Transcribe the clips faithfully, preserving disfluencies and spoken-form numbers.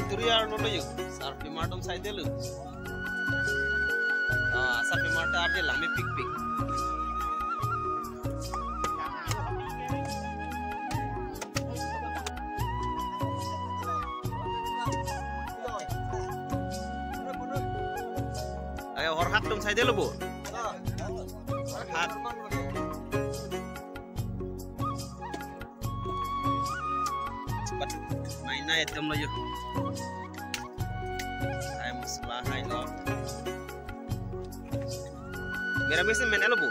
factory arlo lo yo. Sarpimar atum saidelo. Ah, sarpimar ta arje langmepikpik. Ayo, horhat atum saidelo bo. Horhat. Cepat main na item lo yo. Hai masala hai lo. Mera mesi men elo bo.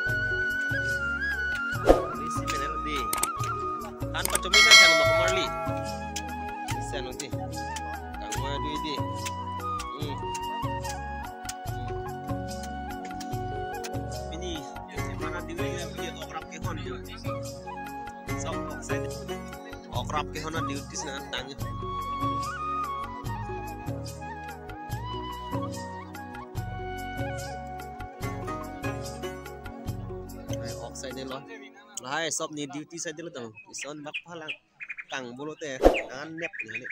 Mesi men elo di. Kan pachomi san san ma kumarli. San uti. Kangma dui di. Hmm. Hmm. Pini, mana dui ya, pini okrap kehon yo. Sok oksai. Okrap kehon a duty si nangtang. Hai, ok saidelo. Lahai sop ni duty saidelo tang. Ison bak phalang. Kang bolo te. Anep ni hali.